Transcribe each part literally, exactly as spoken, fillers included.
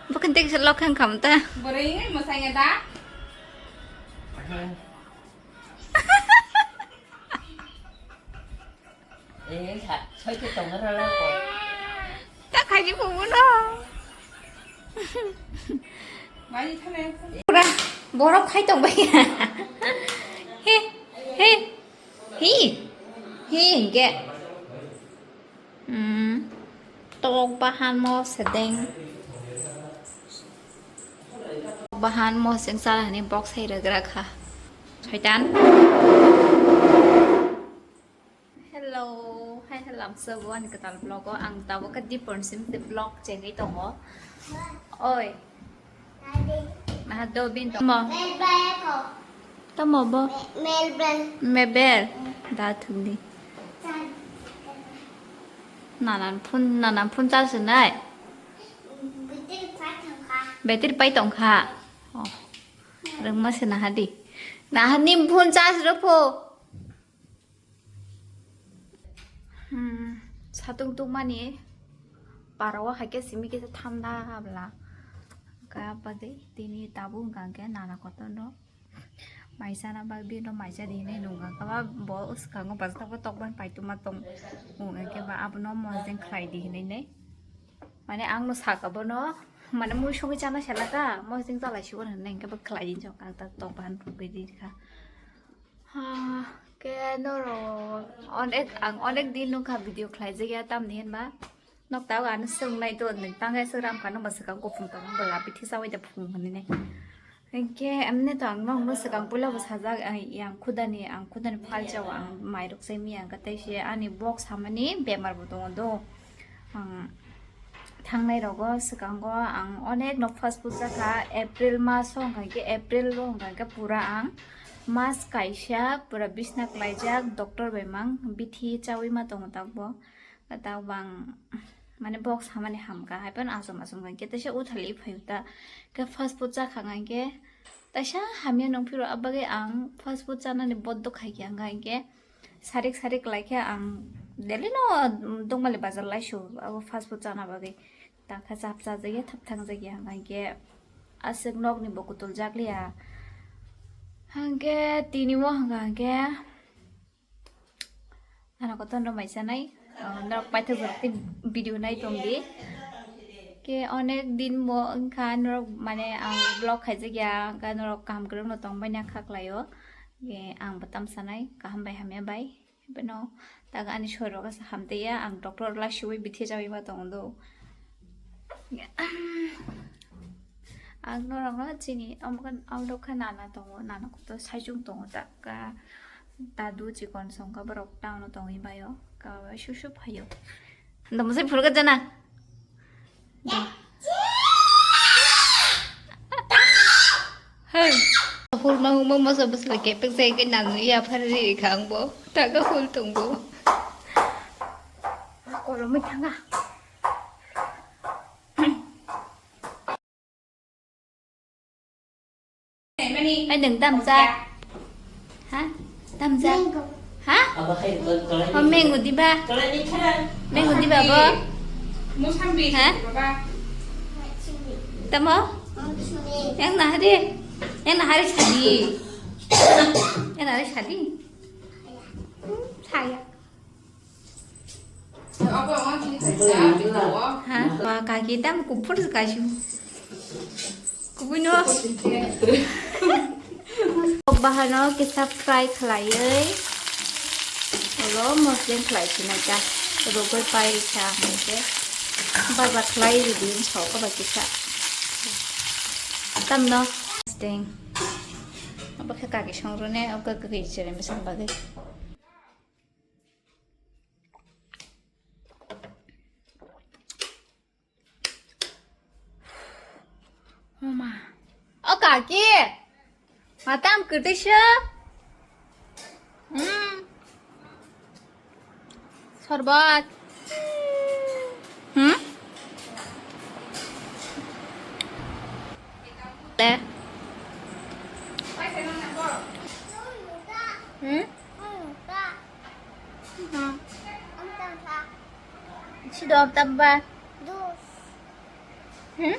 Bukan tek selok kan kamu ta. Beri ini masanya dah. Eh, sa-, soite tongna rala ko. Ta khaji phungo no. Pura borok khai tong bai. He, he, he, he, hingke. Hmm, tok bahan mo sedeng. Tok bahan mo seng sala hani box hai regra kha. Soitan. Hello, hai hello, so bo ani kwtal vlog o ang tabuk khe Dipon sim se vlog chengwi tongo. Oi. Naha do bin tamo. Tamo bo. Mebel. Mebel. Da thumdi. Nanan phun, nanan phun charge nai. Battery pai tongkha. Oh. Rengma se naha di. Naha ni phun charge ro pho. Hmm, satung tungmani parao hai khe simi kisa thanda habla. Ka bagwi tini tabuk hwnkha hwnkhe nana kotor no mai chana bagwi bini no mai cha di hinwi nungkha. Khe ba bo swkango bwskango tokban paituma tong wng khe ba abono mojeng khlai di hinwi nai. Mane ang no saka bono, mane mui songwi chana sela ka mojeng chalai si hwnwi hwnkhe ba khlai di jok ang ta tokban rwgwi di kha. Ha, ke norok onek, ang onek din nukha video khlaijak ya, tamni hinba nok tao ano swngnai to, nwng tang khe swkram kha, nwng ba swkang kuphung tong, nwng ba labi thisa wai da phung hwnwi nai. Hinkhe emne to ang nokno swkang puila bo sajak, ai, yang khudani, ang khudani phalsa o ang mairok sai miya, ang khe tei se ani bok samani bemar bo tongo do. Ang thangnai rogo swkango ang onek no fast food chakha, April mas o hwnkha khe, April o hwnkha khe pura ang mas kaisa pura bisna klaijak, doctor bai mang bithi chawi ma tongo takbo. Tabang mane bok samani hamkha, hai phano achom achom khe teisa uthali phai ta khe fast food chakha khe teisa hamya nung phiro, abagwi ang fast food chanani bondo khai khe ang khe sarik sarik lai khe ang daily no dongmali bazar lai su abo fast food chana bagwi, takha chap chajakya thap thangjakya hwnkhe aswk nokni bo kutuljakliya hwnkhe tini o hwnkha hwnkhe. Ano kotor no mai chanai, ah, norok paithak jora tei video nai tong di. Ke onek din bo wngkha norok mane ang vlog khaijak ya, wngkha norok kaham kwrwng no tong bai na kha klai o. Ke ang bo tam sanai kaham bai hamya bai. Beno tak ani sori rok asa ham tei ya, ang doctor lai suwi bithi chawi ma tong do. Ang norokno chini omo khe, omo khe nana tongo, nana kotor saichung tongo, ta ka dadu chikon songkha borok town o tongwi baio, ka susu phaio. Anda musai phuru ka jana. Hey. Hul ma huma masa bwsla kepek jai khe nanu ya phari ri khang bo. Ta ka hul tongbo. Kolomwi thanga. Ai, nwng tamjak? Ha? Tamjak? Ha? Abo hai, tolai ni. Oh, mango diba? Tolai ni kha. Mango diba bo? Mosambi. Ha? Baba. Tamo? Yang nahari. Yang nahari sadi. Yang nahari sadi. Hmm, saya. Ha, wa kaki tam kuphur kasu. Kubuino. Bahano kisa fry khlaiwi. Olo moslen khlai sinai ta. Rogoi pai rikha hwnkhe. Baja khlai ridi sok ba kisa. Tamno. Steng. Abo khe kaki songrone, abo khe kaki chere mesan bagwi. Oma. O kaki. Matam kwtwi se. Hmm. Sorbat. Hmm? Le. Hmm? Hmm. Sidok tamba. Hmm?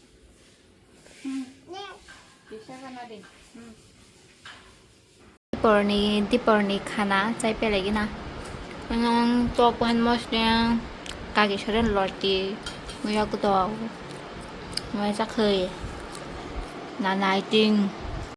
Diporni, diporni khana chai pelaigina. Ang tok pen mosdeng, kaki soren lorti, muya kutok, muya chakhwi, na naiting.